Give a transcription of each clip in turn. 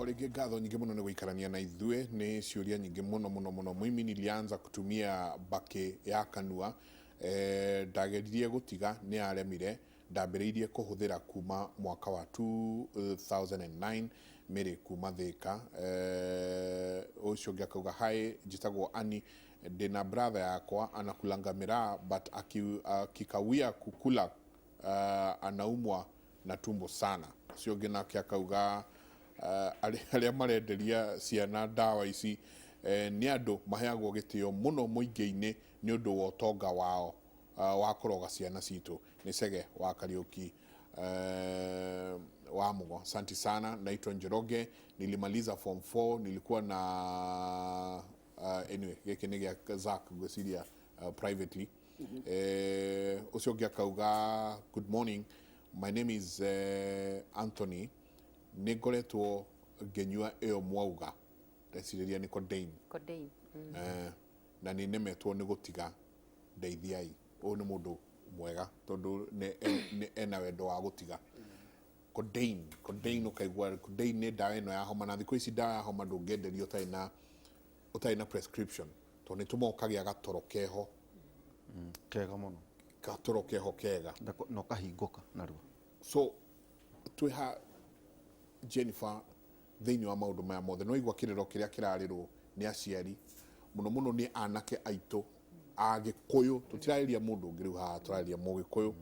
O rĩngĩ ngatho nyingĩ mũno nĩ gũikarania na ithuĩ. Nĩ ciũria nyingĩ mũno mũno mũno. Mimi nilianza kutumia mbakĩ ya kanua, ndageririe gũtiga nĩ yaremire. Ndambĩrĩirie kũhũthĩra kuma mwaka wa 2009. Mary kuma Thĩka. Ũcio ũngĩ akauga, hi, njĩtagwo Annie, ndĩna brother yakwa anakulanga miraa but akikawia kukula anaumwa na tumbo sana. Ũcio ũngĩ nake akauga, arĩa marenderia ciana ndawa ici nĩ andũ maheagwo gĩtĩo mũno mũingĩ-inĩ nĩ ũndũ wa ũtonga wao wa kũroga ciana citũ. Nĩ Chege wa Kariuki wa Mugo. Asante sana. Naitwa Njoroge, nilimaliza form 4, nilikuwa na anyway, gĩkĩ nĩ gĩa Zack ngwĩciria privately. Ũcio ũngĩ akauga, good morning, my name is Anthony, nĩ ngoretwo ngĩnyua ĩyo mwauga, ndecirĩria nĩ codeine. Codeine. Na nĩ nemetwo nĩ gũtiga, ndeithiai. Ũyũ nĩ mũndũ mwega tondũ ena wendo wa gũtiga codeine. Codeine, ũkaigua codeine nĩ ndawa ĩno ya homa, na thikũ ici ndawa ya homa ndũngĩenderio ũtarĩ na prescription, tondũ nĩ tũma ũkagĩa gatoro keho. Kega mũno. Gatoro keho kega. Na ũkahingũka narua. So twĩha Jennifer, thĩinĩ wa maũndũ maya mothe no igua kĩrĩro kĩrĩa kĩrarĩrwo nĩ aciari mũno mũno nĩ anake aitũ Agĩkũyũ. Tũtirarĩria mũndũ ũngĩ rĩu haha, tũrarĩria Mũgĩkũyũ,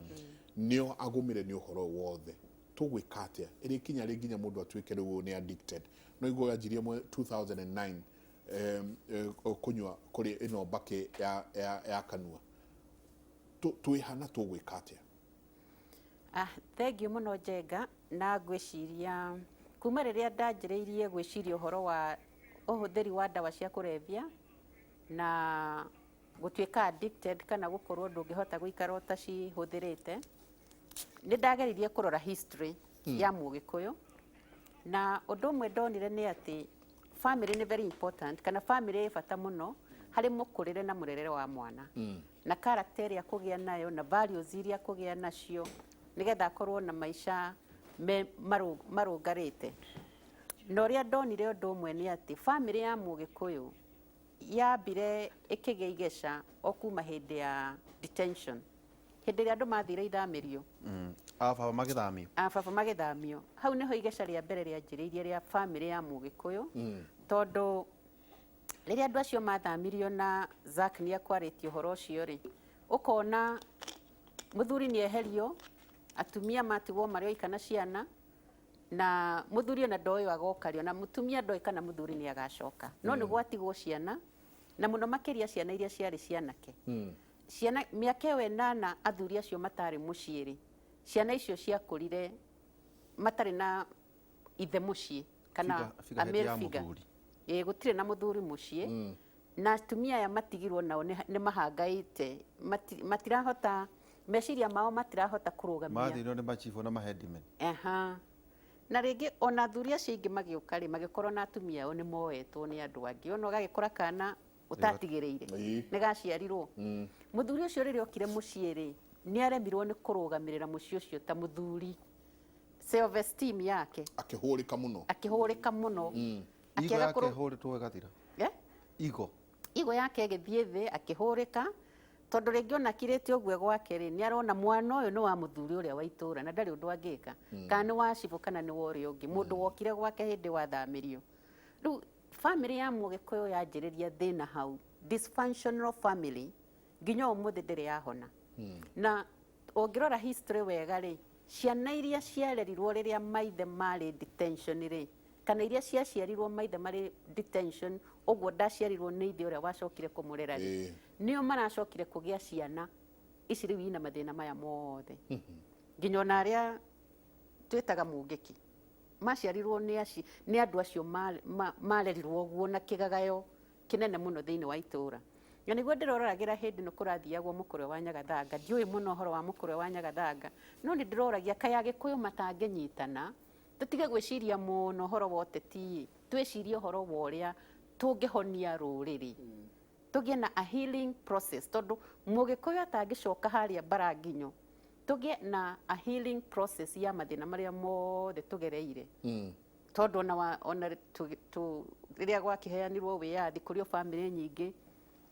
nĩo agũmĩre nĩ ũhoro ũyũ wothe. Tũgwĩka atĩa ĩrĩ kinya rĩ nginya mũndũ atuĩke rĩu ũyũ nĩ addicted? No igua yanjirie 2009 kũnyua kũrĩ ĩno mbakĩ ya kanua. Twĩha na tũgwĩka atĩa? Ah, thengiũ mũno Njenga, na ngwĩciria kuma rĩrĩa ndanjĩrĩirie gwĩciria ũhoro wa ũhũthĩri wa ndawa cia kũrebia na gũtuĩka addicted kana gũkorwo ndũngĩhota gũikara ũtacihũthĩrĩte, nĩ ndageririe kũrora history ya Mũgĩkũyũ, na ũndũ ũmwe ndonire nĩ atĩ family nĩ very important, kana family ĩ bata mũno harĩ mũkũrĩre na mũrerere wa mwana na character ĩrĩa kũgĩa nayo na values iria kũgĩa nacio nĩgetha akorwo na maica me marũngarĩte. Na ũrĩa ndonire ũndũ ũmwe nĩ atĩ family ya Mũgĩkũyũ yambire ĩkĩgĩa igeca o kuma hĩndĩ ya detention, hĩndĩ ĩrĩa andũ mathire ithamĩrio. A baba magĩthamio. A baba magĩthamio, hau nĩho igeca rĩa mbere rĩanjĩrĩirie rĩa family ya Mũgĩkũyũ, tondũ rĩrĩa andũ acio mathamirio, na Zack nĩ akwarĩtie ũhoro ũcio rĩ, ũkona mũthuri nĩ eherio, atumia matigwo marĩ oika na ciana, na mũthuri ona ndoĩ agoka rĩ, ona mũtumia ndoĩ kana mũthuri nĩ agacoka, no nĩ gwatigwo ciana, na mũno makĩria ciana iria ciarĩ cianake. Ciana mĩaka ĩyo 8 athuri acio matarĩ mũciĩ rĩ, ciana icio ciakũrire matarĩ na ithe mũciĩ kana Figure a head male ya figure. Mũthuri. Ĩĩ, gũtirĩ na mũthuri mũciĩ, na atumia aya matigirwo nao nĩ mahangaĩte, matirahota, meciria mao matirahota kũrũgamia. Mathĩnwo nĩ macibũ na maheadmen. Aha. Na rĩngĩ ona athuri acio aingĩ magĩũka rĩ, magĩkorwo na atumia ao nĩ moetwo nĩ andũ angĩ, ona ũgagĩkora kana ũtatigĩrĩire nĩ gaciarirwo. Mũthuri ũcio rĩrĩa okire mũciĩ rĩ, nĩ aremirwo nĩ kũrũgamĩrĩra mũciĩ ũcio ta mũthuri, self esteem yake Akĩhũrĩka mũno. Akĩhũrĩka mũno. Igo Akĩaga yake kũrũ hũrĩtwo ĩgathira. Eh? Igo. Igo yake ĩgĩthiĩ thĩ, akĩhũrĩka, tondũ rĩngĩ ona akirĩte ũguo gwake rĩ, nĩ arona mwana ũyũ nĩ wa mũthuri ũrĩa wa itũra na ndarĩ ũndũ angĩka, kana nĩ wa cibũ kana nĩ wa ũrĩa ũngĩ mũndũ wokire gwake hĩndĩ wathamĩrio. Rĩu family ya Mũgĩkũyũ yanjĩrĩria thĩna hau, dysfunctional family, nginya ũmũthĩ ndĩrĩ yahona. Na ũngĩrora history wega rĩ, ciana iria ciarerirwo rĩrĩa maithe marĩ detention rĩ, kana iria ciaciarirwo maithe marĩ detention, ũguo ndaciarirwo nĩ ithe ũrĩa wacokire kũmũrera rĩ, nĩo maracokire kũgĩa ciana ici rĩu ina mathĩna maya mothe, nginya ona arĩa twĩtaga mũngĩki maciarirwo nĩ andũ acio marerirwo ũguo na kĩgagayo kĩnene mũno thĩinĩ wa itũra. Na nĩguo ndĩroragĩra hĩndĩ ĩno kũrathiagwo mũkũrwe wa Nyagathanga. Ndiũĩ mũno ũhoro wa mũkũrwe wa Nyagathanga, no nĩ ndĩroragia kaĩ Agĩkũyũ matangĩnyitana, tũtige gwĩciria mũno ũhoro wa ũteti, twĩcirie ũhoro wa ũrĩa tũngĩhonia rũrĩrĩ, tũgĩe na a healing process, tondũ Mũgĩkũyũ atangĩcoka harĩa mbaranginyo, tũgĩe na a healing process ya mathĩna marĩa mothe tũgereire. Tondũ ona wa, ona rĩrĩa gwakĩheanirwo wĩyathi, kũrĩ o bamĩrĩ nyingĩ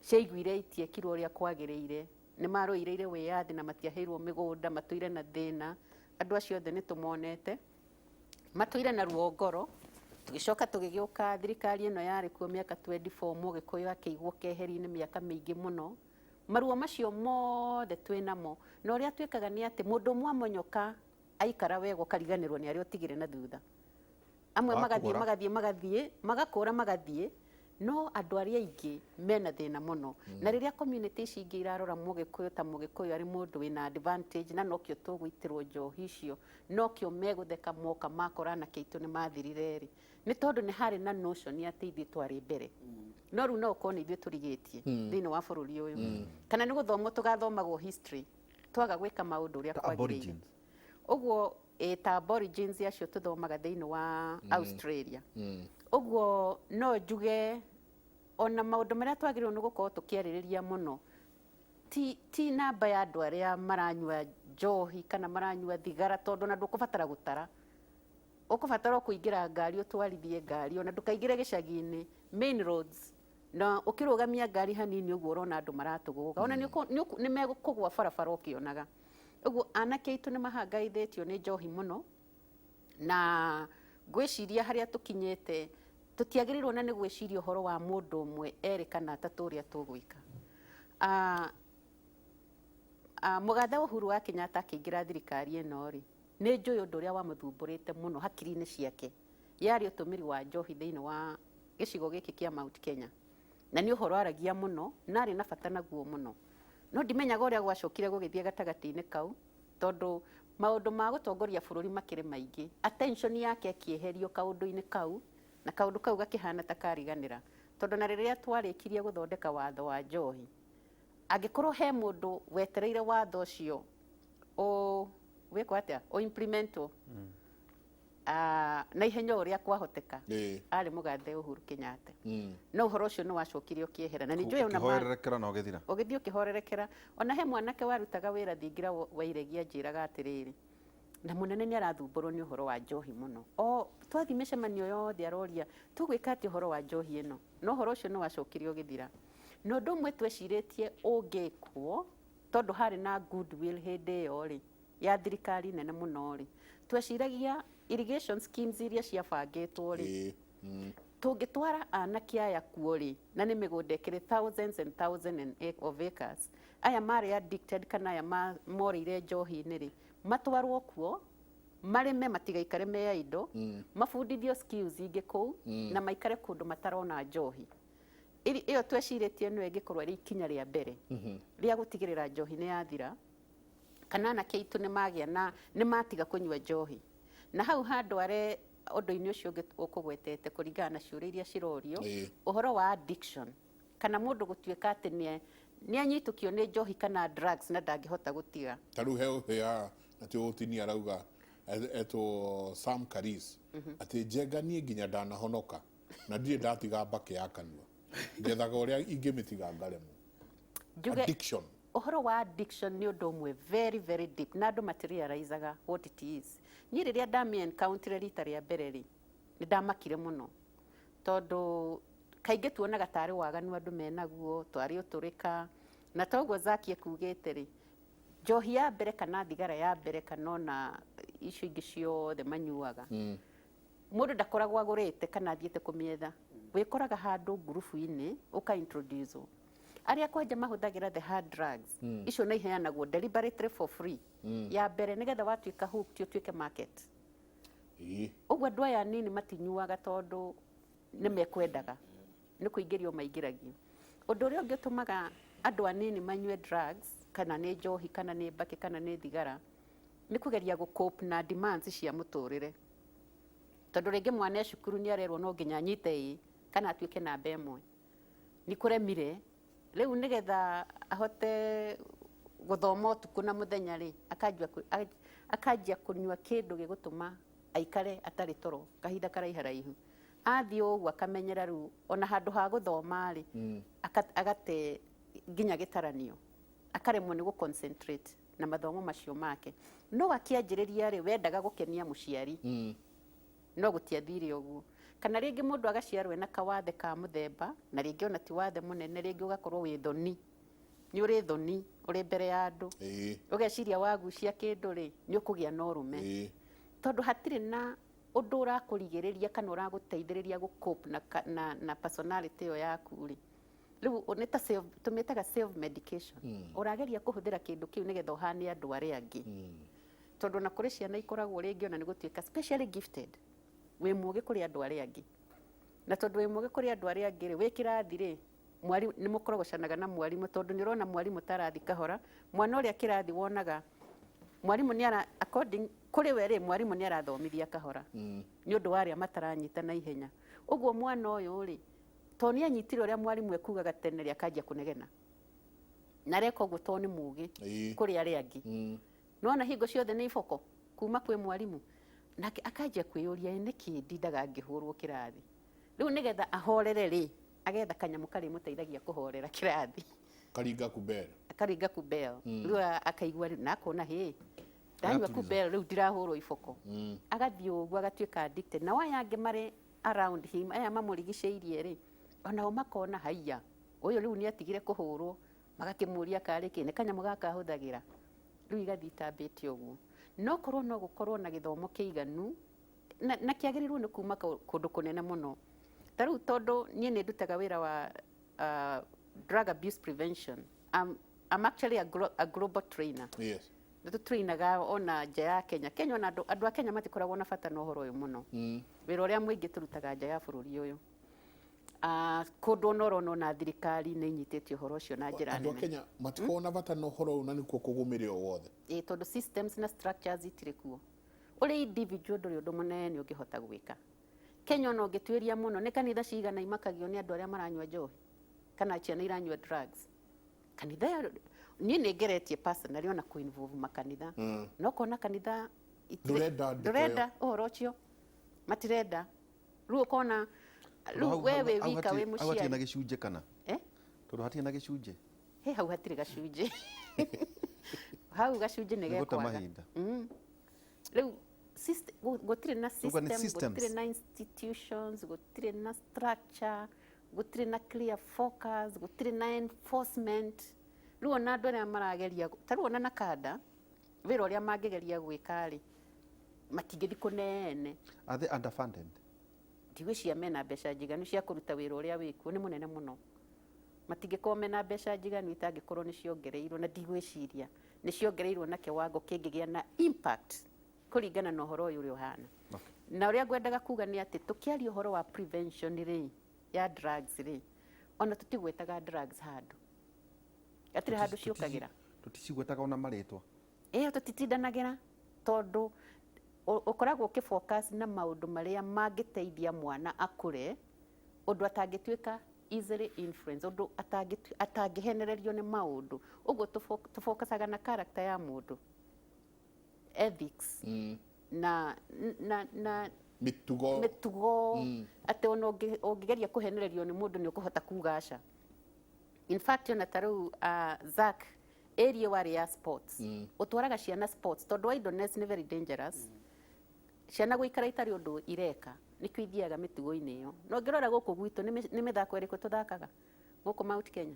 ciaiguire itiekirwo ũrĩa kwagĩrĩire, nĩ marũĩrĩire wĩyathi na matiaheirwo mĩgũnda, matũire na thĩna. Andũ acio othe nĩ tũmonete matũire na ruo ngoro. Tũgĩcoka tũgĩgĩũka thirikari ĩno yarĩ kuo mĩaka 24, Mũgĩkũyũ akĩigwo keheri-inĩ mĩaka mĩingĩ mũno. Maruo macio mothe twĩ namo, na ũrĩa twĩkaga nĩ atĩ mũndũ ũmwe amonyoka aikara wega, ũkariganĩrwo nĩ arĩa ũtigire na thutha. Amwe magathiĩ Wakũra. Magathiĩ, magathiĩ, magakũra, magathiĩ, no andũ arĩa aingĩ mena thĩna mũno. Na rĩrĩa community ici ingĩ irarora Mũgĩkũyũ ta Mũgĩkũyũ arĩ mũndũ wĩna advantage, na nokĩo tũgũitĩrwo njohi icio, nokĩo megũtheka moka makora anake aitũ nĩ mathirire rĩ, nĩ tondũ nĩ harĩ na notion atĩ ithuĩ twarĩ mbere. No rĩu no ũkorwo nĩ ithuĩ tũrigĩtie thĩinĩ wa bũrũri ũyũ, kana nĩ gũthomwo tũgathomagwo history twaga gwĩka maũndũ ũrĩa Ta kwagĩrĩire. Aborigines. Ũguo ĩ ta aborigines acio tũthomaga thĩinĩ wa Australia. Ũguo no njuge ona maũndũ marĩa twagĩrĩirwo nĩ gũkorwo tũkĩarĩrĩria mũno ti namba ya andũ arĩa maranyua njohi kana maranyua thigara, tondũ ona ndũkũbatara gũtara, ũkũbatara o kũingĩra ngari, ũtwarithie ngari, ona ndũkaingĩre gĩcagi-inĩ, main roads, na ũkĩrũgamia ngari hanini ũguo ũrona andũ maratũgũga, ona nĩ megũkũgwa barabara ũkĩonaga. Ũguo anake aitũ nĩ mahangaithĩtio nĩ njohi mũno, na ngwĩciria harĩa tũkinyĩte tũtiagĩrĩirwo na nĩ gwĩciria ũhoro wa mũndũ ũmwe, erĩ kana atatũ ũrĩa tũgwĩka. Mũgathe Uhuru wa Kenyatta akĩingĩra thirikari ĩno rĩ, nĩ njũĩ ũndũ ũrĩa wamũthumbũrĩte mũno hakiri-inĩ ciake yarĩ ũtũmĩri wa njohi thĩinĩ wa gĩcigo gĩkĩ kĩa Mount Kenya, na nĩ ũhoro aragia mũno na arĩ na bata naguo mũno. No ndimenyaga ũrĩa gwacokire gũgĩthiĩ gatagatĩ-inĩ kau, tondũ maũndũ ma gũtongoria bũrũri makĩrĩ maingĩ, attention yake ĩkĩeherio kaũndũ-inĩ kau, na kaũndũ kau gakĩhana ta kariganĩra. Tondũ na rĩrĩa twarĩkirie gũthondeka watho wa njohi, angĩkorwo he mũndũ wetereire watho ũcio wĩkwo atĩa, ũ implementwo na ihenya ũrĩa kwahoteka, arĩ mũgathe Uhuru Kenyatta. No ũhoro ũcio nĩ wacokire ũkĩehera, na nĩ njũĩ ona Ũkĩhoererekera na ũgĩthira. Ũgĩthiĩ ũkĩhorerekera. Ona he mwanake warutaga wĩra thingira wa iregi anjĩraga atĩrĩrĩ, na mũnene nĩ arathumbũrwo nĩ ũhoro wa njohi mũno, o twathiĩ mĩcemanio yothe aroria tũgwĩka atĩ ũhoro wa njohi ĩno. No ũhoro ũcio nĩ wacokire ũgĩthira. Na ũndũ ũmwe twecirĩtie ũngĩkwo, tondũ harĩ na goodwill hĩndĩ ĩyo rĩ ya thirikari nene mũno rĩ, tweciragia irrigation schemes iria ciabangĩtwo rĩ, tũngĩtwara anake aya kuo rĩ, na nĩ mĩgũnda ĩkĩrĩ thousands and thousands of acres, aya marĩ addicted kana aya morĩire njohi-inĩ rĩ, matwarwo kuo marĩme, matigaikare me indo, mabundithio skills ingĩ kũu, na maikare kũndũ matarona njohi. Ĩyo twecirĩtie nĩyo ĩngĩkorwo ĩrĩ ikinya rĩa mbere rĩa gũtigĩrĩra njohi nĩ yathira, kana anake aitũ nĩ magĩa na nĩ matiga kũnyua njohi. Na hau handware ũndũ-inĩ ũcio ũngĩ ũkũgwetete kũringana na ciũria iria cirorio, ũhoro wa addiction, kana mũndũ gũtuĩka atĩ nĩ anyitũkio nĩ njohi kana drugs na ndangĩhota gũtiga. Ta rĩu he ũhĩa na ti ũgũtinia arauga etwo Sam Karis atĩ njenga niĩ nginya ndanahonoka na ndirĩ ndatiga mbakĩ ya kanua, ngethaga ũrĩa ingĩmĩtiga ngaremwo. Njuge Addiction. Ũhoro wa addiction nĩ ũndũ ũmwe very very deep, na andũ matirealizaga what it is. Niĩ rĩrĩa ndamĩ encounter rita rĩa mbere rĩ, nĩ ndamakire mũno, tondũ kaingĩ tuonaga tarĩ waganu andũ menaguo, twarĩ ũtũrĩka. Na toguo Zaki ekugĩte rĩ, njohi ya mbere kana thigara ya mbere kana ona icio ingĩ ciothe manyuaga, mũndũ ndakoragwo agũrĩte kana athiĩte kũmĩetha. Wĩkoraga handũ ngurubu-inĩ ũka introduce arĩa kwanja mahũthagĩra the hard drugs. Icio nĩ iheanagwo deliberately for free ya mbere, nĩgetha watuĩka hooked ũtuĩke market. Ũguo andũ aya anini matinyuaga tondũ nĩ mekwendaga, nĩ kũingĩrio maingĩragio. Ũndũ ũrĩa ũngĩ ũtũmaga andũ anini manyue drugs, kana nĩ njohi kana nĩ mbakĩ kana nĩ thigara, nĩ kũgeria gũ cope na demands cia mũtũrĩre. Tondũ rĩngĩ mwana e cukuru nĩ arerwo no nginya anyite ĩ kana atuĩke namba ĩmwe, nĩ kũremire rĩu, nĩgetha ahote gũthoma ũtukũ na mũthenya rĩ, akanjia kũnyua kĩndũ gĩgũtũma aikare atarĩ toro kahinda karaiharaihu. Athiĩ ũguo akamenyera, rĩu ona handũ ha gũthoma rĩ, agate nginya gĩtaranio, akaremwo nĩ gũ concentrate na mathomo macio make. No akĩanjĩrĩria rĩ, wendaga gũkenia mũciari. No gũtiathire ũguo. Kana rĩngĩ mũndũ agaciarwo ena kawathe ka mũthemba, na rĩngĩ ona ti wathe mũnene, rĩngĩ ũgakorwo wĩ thoni, nĩ ũrĩ thoni ũrĩ mbere ya andũ, ũgeciria wagucia kĩndũ rĩ, nĩ ũkũgĩa na ũrũme, tondũ hatirĩ na ũndũ ũrakũrigĩrĩria kana ũragũteithĩrĩria gũ cope na personality ĩyo yaku rĩ. Rĩu nĩ ta self, tũmĩtaga self medication. Ũrageria kũhũthĩra kĩndũ kĩu nĩgetha ũhane andũ arĩa angĩ, tondũ ona kũrĩ ciana ikoragwo rĩngĩ ona nĩ gũtuĩka specially gifted, wĩ mũgĩ kũrĩ andũ arĩa angĩ, na tondũ wĩ mũgĩ kũrĩ andũ arĩa angĩ rĩ, wĩ kĩrathi rĩ, mwarimu nĩ mũkorogocanaga na mwarimũ, tondũ nĩ ũrona mwarimũ tarathi kahora, mwana ũrĩa kĩrathi wonaga mwarimũ nĩ ara, according kũrĩ we rĩ, mwarimũ nĩ arathomithia kahora nĩ ũndũ wa arĩa mataranyita na ihenya. Ũguo mwana ũyũ rĩ, tondũ nĩ anyitire ũrĩa mwarimũ ekugaga tene rĩ, akanjia kũnegena na areka ũguo tondũ nĩ mũgĩ kũrĩ arĩa angĩ. Nona hingo ciothe nĩ iboko kuma kwĩ mwarimũ, nake akanjia kwĩyũria, "Ĩ nĩkĩ ndindaga ngĩhũrwo kĩrathi?" Rĩu nĩgetha ahorere rĩ, agetha kanyamũ karĩmũteithagia kũhorera kĩrathi. Karinga kubel. Akaringa kubel. Rĩu akaigua rĩu na akona hĩ, ndanyua Agatuliza. Kubel rĩu ndirahũrwo iboko. Agathiĩ ũguo agatuĩka addicted, nao aya angĩ marĩ around him, aya mamũrigicĩirie rĩ, onao makona haiya, ũyũ rĩu nĩ atigire kũhũrwo, magakĩmũria karĩ kĩ, nĩ kanyamũ gaka ahũthagĩra. Rĩu igathiĩ itambĩte ũguo. No korwo no gũkorwo na gĩthomo kĩiganu na kĩagĩrĩirwo nĩ kuma kũndũ kũnene mũno. Ta rĩu tondũ niĩ nĩ ndutaga wĩra wa drug abuse prevention, I'm actually a global trainer. Nĩ tũtrainaga ona nja ya Kenya. Kenya ona andũ a Kenya matikoragwo na bata na ũhoro ũyũ mũno. Wĩra ũrĩa mũingĩ tũrutaga nja ya bũrũri ũyũ. Kũndũ ona ũrona ona thirikari nĩ inyitĩte ũhoro ũcio na njĩra Andũ a nene. Kenya matikoragwo na bata na ũhoro ũyũ na nĩkuo kũgũmĩre o wothe. Ĩ, tondũ systems na structures itirĩ kuo. Ũrĩ individual ndũrĩ ũndũ mũnene ũngĩhota gwĩka. Kenya ona ũngĩtuĩria mũno, nĩ kanitha cigana imakagio nĩ andũ arĩa maranyua njohi kana ciana iranyua drugs? Kanitha niĩ nĩ ngeretie personally ona kũ involve makanitha, no kona kanitha Ndũrenda ndeto ndũrenda ũhoro ũcio, matirenda. Rĩu ũkona rĩu we wĩ wika wĩ Hau hatirĩ na mũciari. gĩcunjĩ kana? Eh? Tondũ hatirĩ na gĩcunjĩ. He hau hatirĩ gacunjĩ, hau gacunjĩ nĩ Nĩ gũte gekwaga. mahinda. Rĩu gũtirĩ na Ũguo nĩ system, systems. gũtirĩ na institutions, gũtirĩ na structure, gũtirĩ na clear focus, gũtirĩ na enforcement. Rĩu ona andũ arĩa marageria, ta rĩu ona NACADA, wĩra ũrĩa mangĩgeria gwĩka rĩ, matingĩthiĩ kũnene. Are they underfunded? Ndigwĩciria mena mbeca njiganu cia kũruta wĩra ũrĩa wĩkuo, nĩ mũnene mũno. Matingĩkorwo mena mbeca njiganu itangĩkorwo nĩ ciongereirwo, na ndigwĩciria nĩ ciongereirwo na kĩwango kĩngĩgĩa na impact kũringana na ũhoro ũyũ ũrĩa ũhana. Na ũrĩa ngwendaga kuga nĩ atĩ tũkĩaria ũhoro wa prevention rĩ, ya drugs rĩ, ona tũtigwetaga drugs handũ, hatirĩ handũ ciũkagĩra. Tũticigwetaga ona marĩtwa. Ĩyo tũtitindanagĩra, tondũ ũkoragwo ũkĩfocus na maũndũ marĩa mangĩteithia mwana akũre ũndũ atangĩtuĩka easily influence, ũndũ atangĩhenererio nĩ maũndũ. Ũguo tũfocusaga na character ya mũndũ, ethics na mĩtugo. Mĩtugo, atĩ ona ũngĩgeria kũhenererio nĩ mũndũ, nĩ ũkũhota kuga aca. In fact, ona ta rĩu Zack, area warĩ ya sports, ũtwaraga ciana sports, tondũ idleness nĩ very dangerous. Ciana gũikara itarĩ ũndũ ireka nĩkĩo ithiaga mĩtugo-inĩ ĩyo. Na ũngĩrora gũkũ gwitũ, nĩ mĩthako ĩrĩkũ tũthakaga gũkũ Mount Kenya?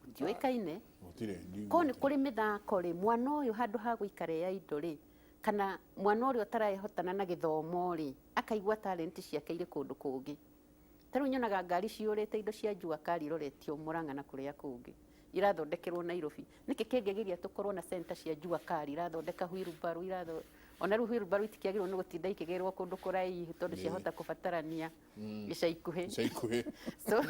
Ndiũĩkaine. Gũtirĩ. Korwo nĩ kũrĩ mĩthako rĩ, mwana ũyũ handũ ha gũikara e idle rĩ, kana mwana ũrĩa ũtarahotana na gĩthomo rĩ, akaigua talent ciake irĩ kũndũ kũngĩ. Ta rĩu nyonaga ngari ciyũrĩte indo cia jua kali iroretio Murang'a na kũrĩa kũngĩ, irathondekerwo Nairobi. Nĩkĩ kĩngĩgiria tũkorwo na center cia jua kali irathondeka wheelbarrow, ona rĩu wheelbarrow itikĩagĩrĩirwo nĩ gũtinda ikĩgĩrwo kũndũ kũraihu, tondũ ciahota kũbatarania ica ikuhĩ. Ica ikuhĩ. So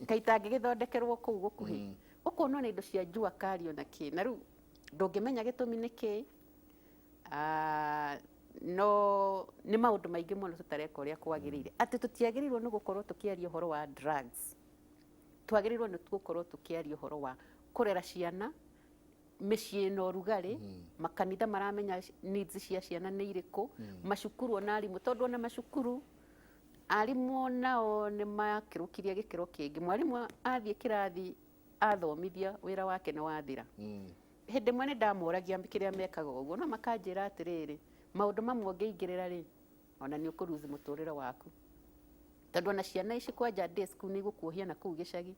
kaitangĩgĩthondekerwo kũu gũkuhĩ, ũkona ona indo cia jua kali ona kĩ, na rĩu ndũngĩmenya gĩtũmi nĩ kĩ. No nĩ maũndũ maingĩ mũno tũtareka ũrĩa kwagĩrĩire, atĩ tũtiagĩrĩirwo nĩ gũkorwo tũkĩaria ũhoro wa drugs, twagĩrĩirwo nĩ gũkorwo tũkĩaria ũhoro wa kũrera ciana mĩciĩ na ũrugarĩ, makanitha maramenya needs cia ciana nĩ irĩkũ, macukuru ona arimũ, tondũ ona macukuru arimũ nao nĩ makĩrũkirie gĩkĩro kĩngĩ. Mwarimũ athiĩ kĩrathi athomithia, wĩra wake nĩ wathira. Hĩndĩ ĩmwe nĩ ndamoragia kĩrĩa mekaga ũguo, no makanjĩra atĩrĩrĩ, maũndũ mamwe ũngĩingĩrĩra rĩ, Ona nĩ ũkũruzi mũtũrĩre waku, tondũ ona ciana ici kwanja day school nĩ igũkuohia na kũu gĩcagi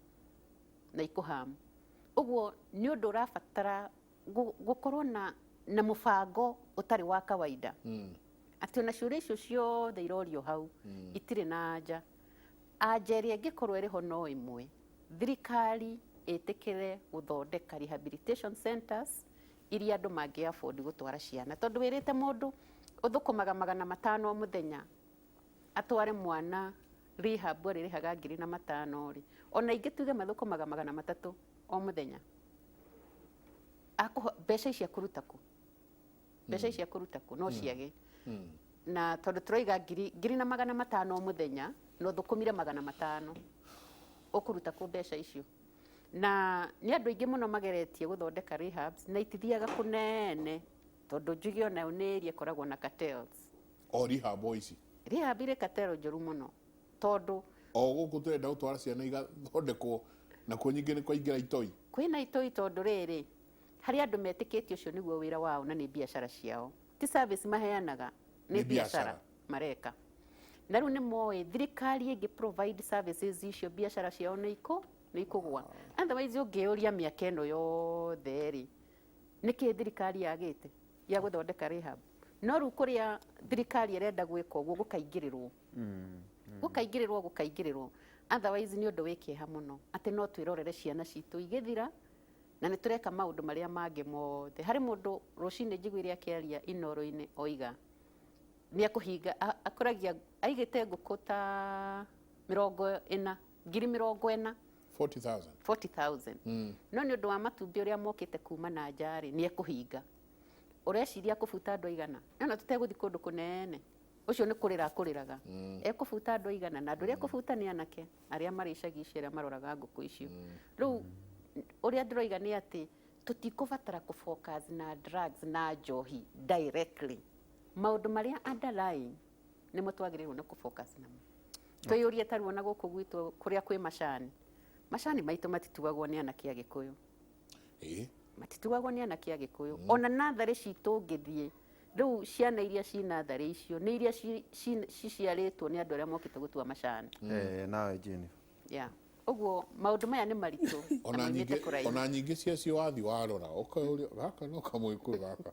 na ikũhamu. Ũguo nĩ ũndũ ũrabatara gũkorwo na mũbango ũtarĩ wa kawaida, atĩ ona ciũria icio ciothe irorio hau itirĩ na anja. Anja ĩrĩa ĩngĩkorwo ĩrĩ ho no ĩmwe: thirikari ĩtĩkĩre gũthondeka rehabilitation centers iria andũ mangĩ afford gũtwara ciana, tondũ wĩrĩte mũndũ ũthũkũmaga 500 o mũthenya atware mwana rehab arĩrĩhaga 1005 rĩ, ona ingĩ tuge mathũkũmaga 300 o mũthenya. Mbeca ici akũruta kũ? Mbeca ici akũruta kũ? No ciage na tondũ tũroiga 1500 o mũthenya na ũthũkũmire 500, ũkũruta kũ mbeca icio? Na nĩ andũ aingĩ mũno mageretie gũthondeka rehabs na itithiaga kũnene, tondũ njuge onayo nĩ area ĩkoragwo na cartels. O rehab o ici? Rehab irĩ cartel njũru mũno, tondũ O gũkũ tũrenda gũtwara ciana igathondekwo, nakuo nyingĩ nĩ kwaingĩra itoi. Kwĩna itoi, tondũ rĩrĩ, harĩ andũ metĩkĩtie ũcio nĩguo wĩra wao na nĩ biacara ciao, ti service maheanaga, nĩ Nĩ biacara. Biacara mareka. Na rĩu nĩ moĩ thirikari ĩngĩ provide services icio, biacara ciao nĩ ikũgwa. Otherwise ũngĩũria, mĩaka ĩno yothe rĩ, nĩkĩ thirikari yagĩte ya gũthondeka rehab? No rĩu kũrĩa thirikari ĩrenda gwĩka ũguo, gũkaingĩrĩrwo, gũkaingĩrĩrwo, gũkaingĩrĩrwo. Otherwise nĩ ũndũ wĩ kĩeha mũno atĩ no twĩrorere ciana citũ igĩthira na nĩ tũreka maũndũ marĩa mangĩ mothe. Harĩ mũndũ rũcinĩ njiguire akĩaria Inoro-inĩ, oiga nĩ ekũhinga, akũragia aigĩte ngũkũ ta 40, 40,000. 40,000. 40,000. No nĩ ũndũ wa matumbĩ ũrĩa mokĩte kuma na nja rĩ, nĩ ekũhinga. Ũreciria kũbuta andũ aigana? Ona tũtegũthiĩ kũndũ kũnene, ũcio nĩ kũrĩra akũrĩraga. Ekũbuta andũ aigana? Na andũ arĩa ekũbuta nĩ anake arĩa marĩ icagi icio, arĩa maroraga ngũkũ icio. Rĩu ũrĩa ndĩroiga nĩ atĩ tũtikũbatara kũ-focus na drugs na njohi directly. Maũndũ marĩa underlying nĩmo twagĩrĩirwo nĩ kũ-focus namo. Twĩyũrie, ta rĩu ona gũkũ gwitũ kũrĩa kwĩ macani, macani maitũ matituagwo nĩ anake a Gĩkũyũ. Matituagwo nĩ anake a Gĩkũyũ. Ona natharĩ citũ ũngĩthiĩ rĩu, ciana iria ci natharĩ icio nĩ iria ciciarĩtwo nĩ andũ arĩa mokĩte gũtua macani. Eh, nawe Jennifer. Yeah. Ũguo maũndũ maya nĩ maritũ na Ona maumĩte nyingĩ kũraihu. Ona nyingĩ ciacio wathi warora ũkauria gaka no kamũgĩkũyũ gaka,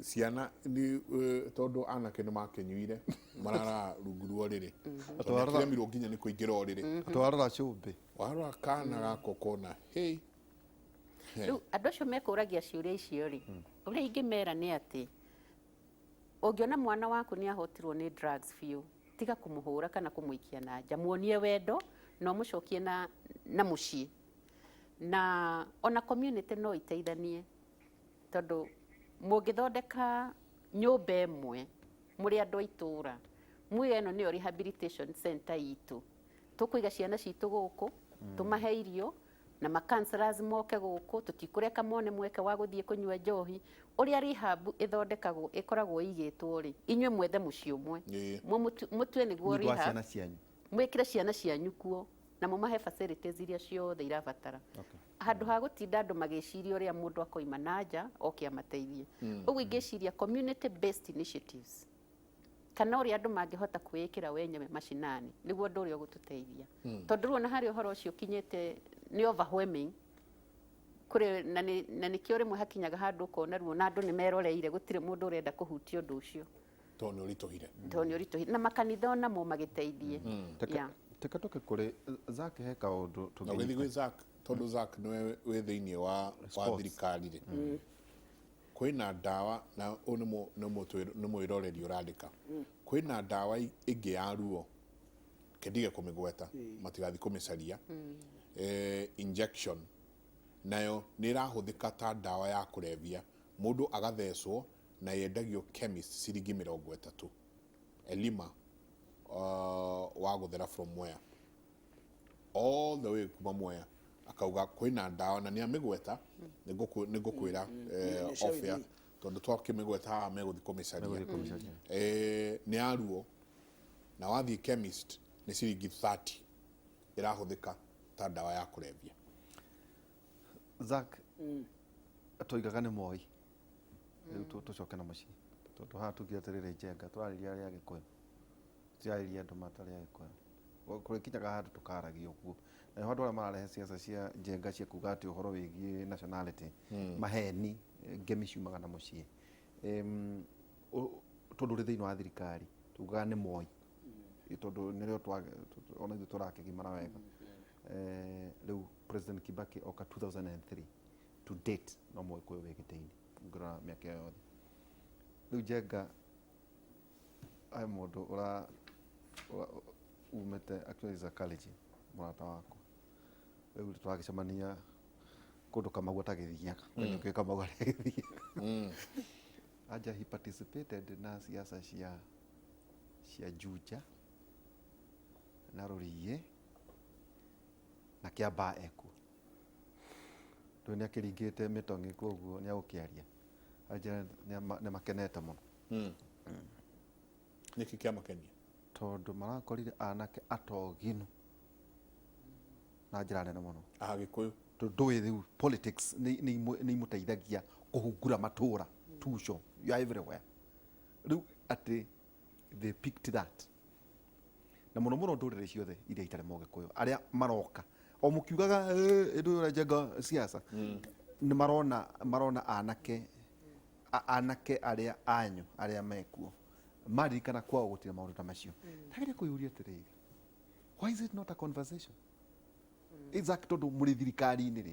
ciana nĩ tondũ anake nĩ makĩnyuire marara rungu rwa ũrĩrĩ, tondũ nĩakĩremirwo nginya nĩ kũingĩra ũrĩrĩ. Twarora cumbĩ. Warora kana gaka ũkona hey. Rĩu andũ acio mekũragia ciũria icio rĩ, ũrĩa ingĩmera nĩ atĩ ũngĩona mwana waku nĩ ahotirwo nĩ drugs biũ, tiga kũmũhũra kana kũmũikia na nja. Muonie wendo na ũmũcokie na mũciĩ. Na ona community no iteithanie, tondũ mũngĩthondeka nyũmba ĩmwe mũrĩ andũ a itũũra, muge ĩno nĩyo rehabilitation center itũ, tũkũiga ciana citũ gũkũ, tũmahe irio na ma counselors moke gũkũ, tũtikũreka mone mweke wa gũthiĩ kũnyua njohi. Ũrĩa rehab ĩthondekagwo, ĩkoragwo ĩigĩtwo rĩ, inyuĩ mwethe mũciĩ ũmwe, mũtue nĩguo Nĩ ũndũ wa rehab, ciana cianyu. Mwĩkĩre ciana cianyu kuo na mũmahe facilities iria ciothe irabatara, handũ ha gũtinda andũ magĩciria ũrĩa mũndũ akoima na nja oke amateithie. Ũguo ingĩciria community based initiatives kana ũrĩa andũ mangĩhota kwĩĩkĩra wenyewe macinani nĩguo ũndũ ũrĩa ũgũtũteithia, tondũ rĩu ona harĩa ũhoro ũcio ũkinyĩte nĩ overwhelming kũrĩ na nĩkĩo rĩmwe hakinyaga handũ ũkona ruo na andũ nĩ meroreire, gũtirĩ mũndũ ũrenda kũhutia ũndũ ũcio. Tondũ nĩ ũritũhire. Tondũ nĩ ũritũhire, na makanitha onamo magĩteithie. Teke tũke kũrĩ Zack, he kaũndũ Na ũgĩthiĩ tũngĩnyita. Gwĩ Zack, tondũ Zack nĩwe wĩ thĩinĩ wa Sports. thirikari rĩ, kwĩna ndawa, na ũyũ nĩ mwĩroreri ũrandĩka, kwĩna ndawa ĩngĩ ya ruo, kendige kũmĩgweta matigathiĩ kũmĩcaria, injection, nayo nĩ ĩrahũthĩka ta ndawa ya kũrebia, mũndũ agathecwo, na yendagio chemist ciringi 30. Elima wa gũthera from Mwea all the way, kuma Mwea, akauga kwĩna ndawa na nĩ amĩgweta. Nĩ ngũkwĩra Share off with air, me. Tondũ twakĩmĩgweta haha megũthiĩ kũmĩcaria. Megũthiĩ kũmĩcaria. Nĩ ya ruo, na wathiĩ chemist nĩ ciringi 30, ĩrahũthĩka ta ndawa ya kũrebia. Zack, tũigaga nĩ Moi. Rĩu tũcoke na mũciĩ, tondũ haha tugire atĩrĩrĩ, Njenga, tũrarĩria arĩa Agĩkũyũ. Tũtirarĩria andũ matarĩ Agĩkũyũ. Kũrĩkinyaga handũ tũkaragia ũguo. Na nĩho andũ arĩa mararehe ciaca cia njenga cia kuga atĩ ũhoro wĩgiĩ nationality, maheni, ngemi ciumaga na mũciĩ. Tondũ ũrĩ thĩinĩ wa thirikari, tugaga nĩ Moi. Tondũ nĩrĩo ona ithuĩ tũrakĩgimara wega. Rĩu President Kibaki oka 2003 to date no Mũgĩkũyũ wĩ gĩtĩ-inĩ ũngĩrora mĩaka ĩyo yothe. Rĩu Njenga he mũndũ ũra umĩte, actually is a Kalenjin, mũrata wakwa. Rĩu tũragĩcemania kũndũ Kamau atagĩthiaga, we nĩũkĩũĩ Kamau harĩa agĩthiaga. Anja he participated na siasa cia Juja na Rũriĩ na Kĩambaa ekuo. Rĩu nĩ akĩringĩte mĩtong'i koguo nĩ agũkĩaria. Anjĩra nĩ makenete mũno. Nĩkĩ kĩamakenia? Tondũ marakorire anake atoginu na njĩra nene mũno. Agĩkũyũ. Tondũ ndũĩ rĩu politics nĩ imũteithagia kũhungura matũra tuco, you are everywhere. Rĩu atĩ they picked that. Na mũno mũno ndũrĩrĩ ciothe iria itarĩ Mũgĩkũyũ arĩa maroka o mũkiugaga ĩndũ ũyũ ũrenjenga siasa, nĩ marona anake arĩa anyu arĩa mekuo maririkana kwao gũtirĩ maũndũ ta macio. Ndageria kwĩyũria atĩrĩrĩ, why is it not a conversation? Exact, tondũ mũrĩ thirikari-inĩ rĩ,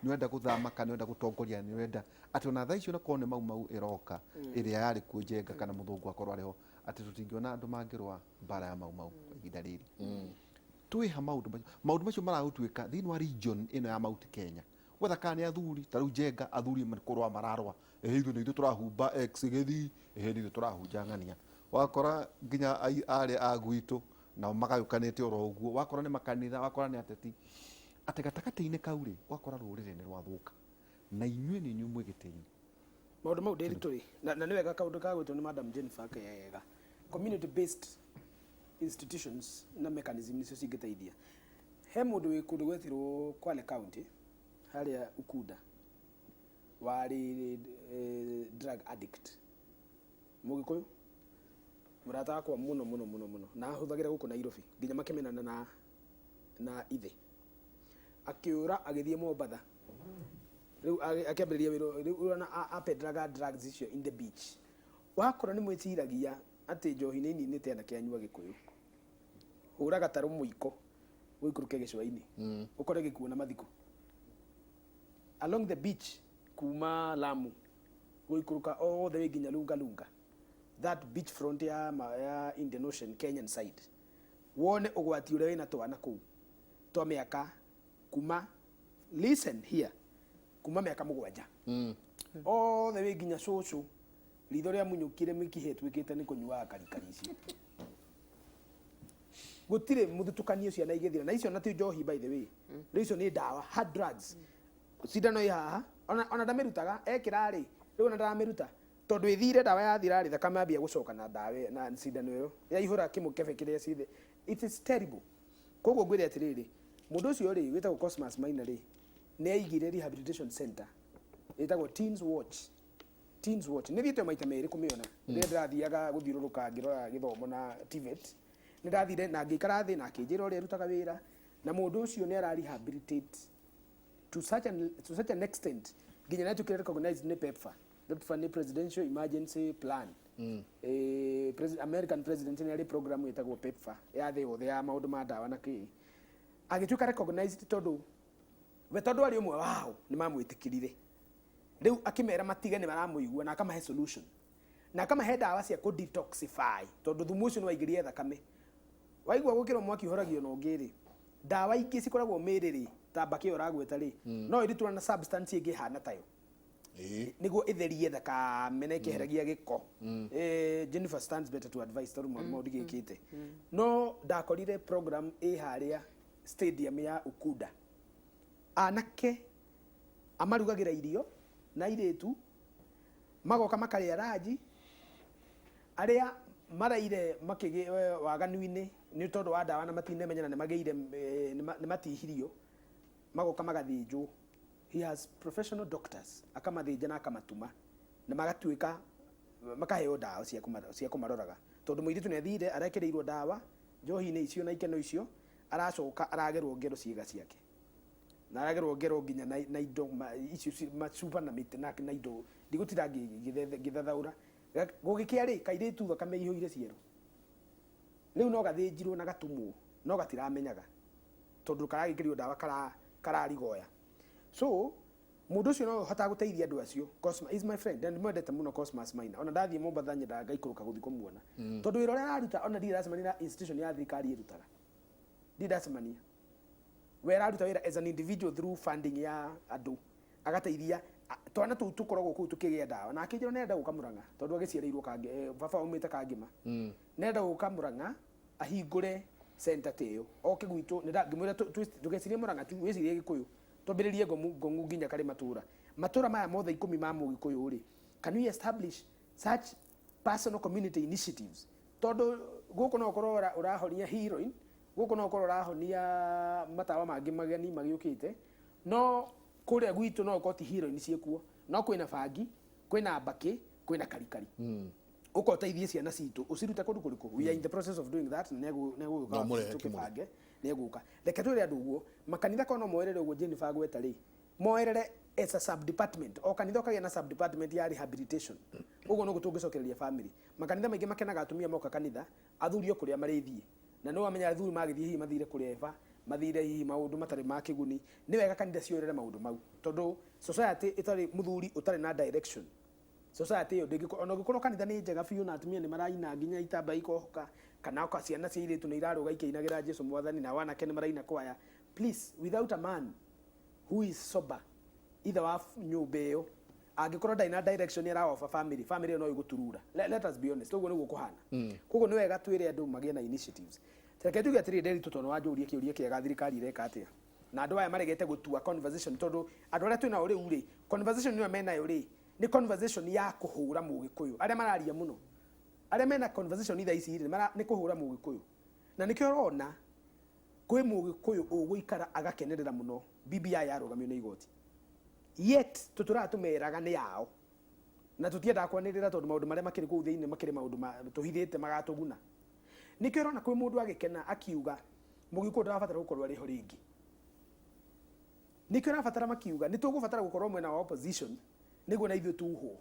nĩ ũrenda gũthama kana nĩ ũrenda gũtongoria, nĩ ũrenda atĩ ona thaa icio onakorwo nĩ Mau Mau ĩroka ĩrĩa yarĩ kuo Njenga kana mũthũngũ akorwo arĩ ho, atĩ tũtingĩona andũ mangĩrũa mbara ya Mau Mau kwa ihinda rĩrĩ. Twĩha maũndũ macio, maũndũ macio maragũtuĩka thĩinĩ wa region ĩno ya Mount Kenya. Wetha kana nĩ athuri, ta rĩu Njenga athuri nĩ kũrũa mararũa, ĩhĩ ithuĩ nĩ ithuĩ tũrahumba X gĩthii, ĩhĩ nĩ ithuĩ tũrahunja ng'ania. Wakora nginya arĩa a gwitũ nao magayũkanĩte oro ũguo, wakora nĩ makanitha, wakora nĩ ateti. Atĩ gatagatĩ-inĩ kau rĩ, wakora rũrĩrĩ nĩ rwathũka. Na inyuĩ nĩ inyuĩ mwĩ gĩtĩ-inĩ. Maũndũ mau ndĩritũ rĩ, na nĩ wega kaũndũ ka gwĩtwo nĩ Madam Jennifer kega. Community based institutions na mechanism nĩcio cingĩteithia. He mũndũ wĩ kũndũ gwetirwo Kwale County, harĩa Ukunda, warĩ drug addict. Mũgĩkũyũ, mũrata wakwa mũno mũno mũno mũno, na ahũthagĩra gũkũ Nairobi, nginya makĩmenana na ithe. Akĩũra agĩthiĩ Mombatha. Rĩu akĩambĩrĩria wĩra, rĩu ũrona apendraga drugs icio in the beach. Wakora nĩ mwĩciragia atĩ njohi nĩ ĩninĩte anake anyu Agĩkũyũ. Hũra gatarũ mũiko, ũikũrũke gĩcũa-inĩ, ũkore gĩkuũ na mathiko. Along the beach kuma Lamu gũikũrũka all the way nginya Lunga Lunga, that beach front ya Indian Ocean Kenyan side, wone ũgwati ũrĩa wĩna twana kũu twa mĩaka kuma, listen here, kuma mĩaka 7 all the way nginya cũcũ ritho rĩa munyũkire mĩkiha ĩtuĩkĩte nĩ kũnyuaga karikari icio. Gũtirĩ mũthutũkanio ciana igĩthira na icio na ti njohi, by the way, rĩu icio nĩ ndawa, hard drugs. Cindano ĩ haha, ona ndamĩrutaga ekĩra rĩ, rĩu ona ndaramĩruta tondũ ĩthire ndawa yathira rĩ, thakame ambia gũcoka na ndawa ĩyo, na cindano ĩyo yaihũra kĩmũkebe kĩrĩa cithe. It is terrible. Koguo ngwĩre atĩrĩrĩ, mũndũ ũcio rĩ wĩtagwo Cosmas Maina rĩ, nĩ aigire rehabilitation center ĩtagwo Teens Watch. Teens Watch nĩ thiĩte maita merĩ kũmĩona. Rĩrĩa ndĩrathiaga gũthiũrũrũka ngĩrora gĩthomo na TVET, nĩ ndathire na ngĩikara thĩ na akĩnjĩra ũrĩa arutaga wĩra, na mũndũ ũcio nĩ ara rehabilitate to such an extent nginya nĩ atuĩkire recognized nĩ PEPFAR. PEPFAR nĩ Presidential Emergency Plan. American president nĩ arĩ program ĩtagwo PEPFAR ya thĩ yothe ya maũndũ ma ndawa na kĩ. Agĩtuĩka recognized tondũ we tondũ arĩ ũmwe wao nĩ mamwĩtĩkĩrire. Rĩu akĩmera matige nĩ maramũigua na akamahe solution na akamahe ndawa cia kũ detoxify tondũ thumu ũcio nĩ waingĩrire thakame. Waigua gwĩkĩrwo mwaki ũhoragio na ũngĩ rĩ, ndawa ingĩ cikoragwo mĩrĩ rĩ, ta mbakĩ ĩyo ũragweta rĩ, no ĩrutwo na substance ĩngĩ ĩhana tayo nĩguo ĩtherie thakame na ĩkeheragia gĩko. Jennifer stands better to advise tondũ maũndũ mau ndigĩkĩte, no ndakorire program ĩ harĩa stadium ya Ukunda, anake amarugagĩra irio na airĩtu magoka makarĩa ranji, arĩa maraire makĩgĩ waganu-inĩ nĩ tondũ wa ndawa na matinemenya na nĩmagĩire nĩmatihirio, magoka magathĩnjwo. He has professional doctors, akamathĩnja na akamatuma na magatuĩka Makaheo ndawa cia kũmaroraga, tondũ mũirĩtu nĩ athire arekĩrĩirwo ndawa njohi-inĩ icio na ikeno icio, aracoka aragerwo ngero ciĩga ciake na aragerwo ngero nginya na indo icio macuba na mĩtĩ na indo ndigũtinda ngĩthathaũra. Gũgĩkĩa rĩ, kairĩtu thakame ihũire ciero rĩu no gathĩnjirwo na gatumwo, no gatiramenyaga tondũ karagĩkĩrio ndawa kararigoya. So mũndũ ũcio no ũhotaga gũteithia andũ acio. Cosmas is my friend and mwendete mũno. Cosmas Maina, ona ndathiĩ Mombatha nyendaga ngaikũrũka gũthiĩ kũmuona, tondũ wĩra ũrĩa araruta ona ndirĩ ndacemania na institution ya thirikari ĩrutaga, ndirĩ ndacemania. We araruta wĩra as an individual through funding ya andũ, agateithia twana tũu tũkoragwo kũu tũkĩgĩa ndawa. Na akĩnjĩra nĩarenda gũka Mũrang'a, tondũ agĩciarĩirwo Kange, baba aumĩte Kangĩma, nĩarenda gũka Mũrang'a ahingũre center ta ĩyo oke gwitũ. Ngĩmwĩra ndũgecirie Mũrang'a tu, wĩcirie Gĩkũyũ, twambĩrĩrie Ngong'u nginya karĩ matũra matũra maya mothe 10 ma Mũgĩkũyũ rĩ. Can we establish such personal community initiatives? Tondũ gũkũ no ũkorwo ũrahonia heroin, gũkũ no ũkorwo ũrahonia matawa mangĩ mageni magĩũkĩte, no kũrĩa gwitũ no ũkorwo ti heroin ciĩkuo, no kwĩna bangi, kwĩna mbakĩ, kwĩna karikari. Ũka ũteithie ciana citũ, ũcirute kũndũ kũrĩkũ. We are in the process of doing that na nĩegũgĩũka No mũrehe. Tũkĩbange nĩegũka. Reke twĩre andũ ũguo, makanitha korwo no moerere ũguo Jennifer agweta rĩ, moerere as a sub department, o kanitha ũkagĩa na sub department ya rehabilitation. Ũguo noguo tũngĩcokereria family. Makanitha maingĩ makenaga atumia moka kanitha, athuri o kũrĩa marĩthiĩ, na nĩ wamenya athuri magĩthiĩ hihi mathire kũreba, mathire hihi maũndũ matarĩ ma kĩguni. Nĩ wega kanitha cioerere maũndũ mau, tondũ society ĩtarĩ mũthuri ũtarĩ na direction, society ĩyo ndĩngĩkorwo, ona ũngĩkorwo kanitha nĩ njega biũ na atumia nĩ maraina nginya itamba ikohoka, kana oka ciana cia airĩtu nĩ irarũga ikĩinagĩra Jesu Mwathani, na wanake nĩ maraina kwaya, please, without a man who is sober, ithe wa nyũmba ĩyo angĩkorwo ndarĩ na direction araoba family, family ĩyo no ĩgũturura. Let us be honest, ũguo nĩguo kũhana. Koguo nĩ wega twĩre andũ magĩe na initiatives. Reke tuge atĩrĩrĩ, Nderitu, tondũ wanjũria kĩũria kĩega, thirikari ĩreka atĩa na andũ aya maregete gũtua conversation? Tondũ andũ arĩa twĩnao rĩu rĩ, conversation ĩyo menayo rĩ, nĩ conversation ya kũhũra Mũgĩkũyũ. Arĩa mararia mũno, arĩa mena conversation thaa ici rĩ, nĩ kũhũra Mũgĩkũyũ, na nĩkĩo ũrona kwĩ Mũgĩkũyũ ũgũikara agakenerera mũno BBI yarũgamio nĩ igoti, yet tũtũraga tũmeraga nĩ yao na tũtiendaga kwanĩrĩra, tondũ maũndũ marĩa makĩrĩ kũu thĩinĩ makĩrĩ maũndũ tũhithĩte magatũguna. Nĩkĩo ũrona kwĩ mũndũ agĩkena akiuga Mũgĩkũyũ ndarabatara gũkorwo arĩ ho rĩngĩ. Nĩkĩo ũrabatara makiuga nĩ tũgũbatara gũkorwo mwena wa opposition nĩguo na ithuĩ tuhwo.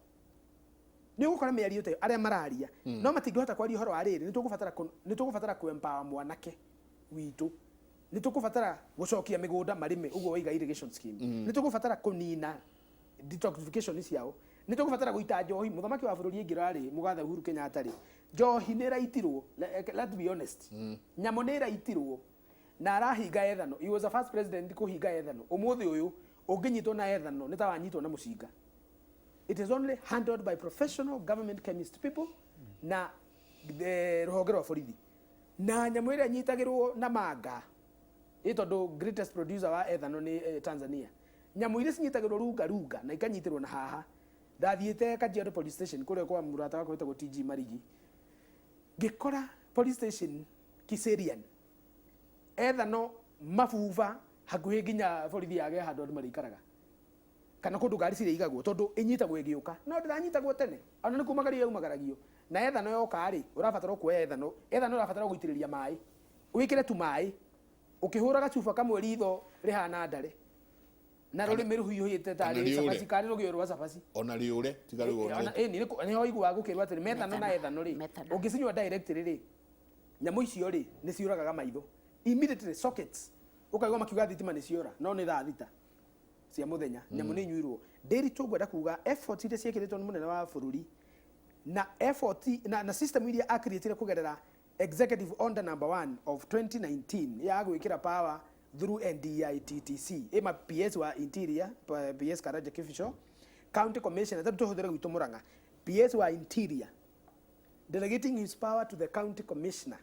Nĩ ũgũkora mĩario ta ĩyo arĩa mararia no matingĩhota kwaria ũhoro wa rĩrĩ, nĩ tũgũbatara kũ empower mwanake witũ, nĩ tũkũbatara gũcokia mĩgũnda marĩme, ũguo waiga irrigation scheme, nĩ tũkũbatara kũnina detoxification ciao, nĩ tũkũbatara gũita njohi. Mũthamaki wa bũrũri aingĩra rĩ, mũgathe Uhuru Kenyatta rĩ, njohi nĩ ĩraitirwo. Let's be honest, nyamũ nĩ ĩraitirwo na arahinga ethano. He was the first president kũhinga ethano. Ũmũthĩ ũyũ ũngĩnyitwo na ethano nĩ ta wanyitwo na mũcinga. It is only handled by professional government chemist people na rũhonge rwa borithi, na nyamũ ĩrĩa ĩnyitagĩrwo na manga ĩ, tondũ greatest producer wa ethano nĩ Tanzania. Nyamũ iria cinyitagĩrwo runga runga na ikanyitĩrwo na haha. Ndathiĩte Kajiado police station kũrĩa kwa mũrata wakwa wĩtagwo TG Marigi, ngĩkora police station Kiserian ethano mabuba hakuhĩ nginya borithi yage handũ andũ marĩikaraga kana kũndũ ngari cirĩigagwo, tondũ ĩnyitagwo ĩgĩũka, no ndĩranyitagwo tene, ona nĩ kumagario yaumagaragio. Na ethano yoka rĩ, ũrabatara kuoya ethano, ethano ũrabatara gũitĩrĩria maĩ, wĩkĩre tu maĩ ũkĩhũra gacuba kamwe, ritho rĩhana ndare na rũrĩmĩ rũhiũhĩte Kana tarĩ rĩũre. cabaci karĩ rũgĩo rwa cabaci. Ona rĩũre tiga rĩu. Ona ĩni nĩho iguaga gũkĩrwo atĩrĩ methano na ethano rĩ, Methanol. ũngĩcinyua directly rĩ, nyamũ icio rĩ nĩ ciũragaga maitho immediately, sockets, ũkaigua makiuga thitima nĩ ciora, no nĩ thaa 6 cia mũthenya, nyamũ nĩ inyuirwo. Ndĩritũ ngwenda kuga effort iria ciĩkĩrĩtwo nĩ mũnene wa bũrũri na effort na system iria acreatire kũgerera executive order number 1 of 2019 ya gwĩkĩra power through NDITTC ĩma PS wa Interior, PS Karanja Kibicho, county commissioner, tondũ tũhũthĩre gwitũ Murang'a, PS wa Interior delegating his power to the county commissioner,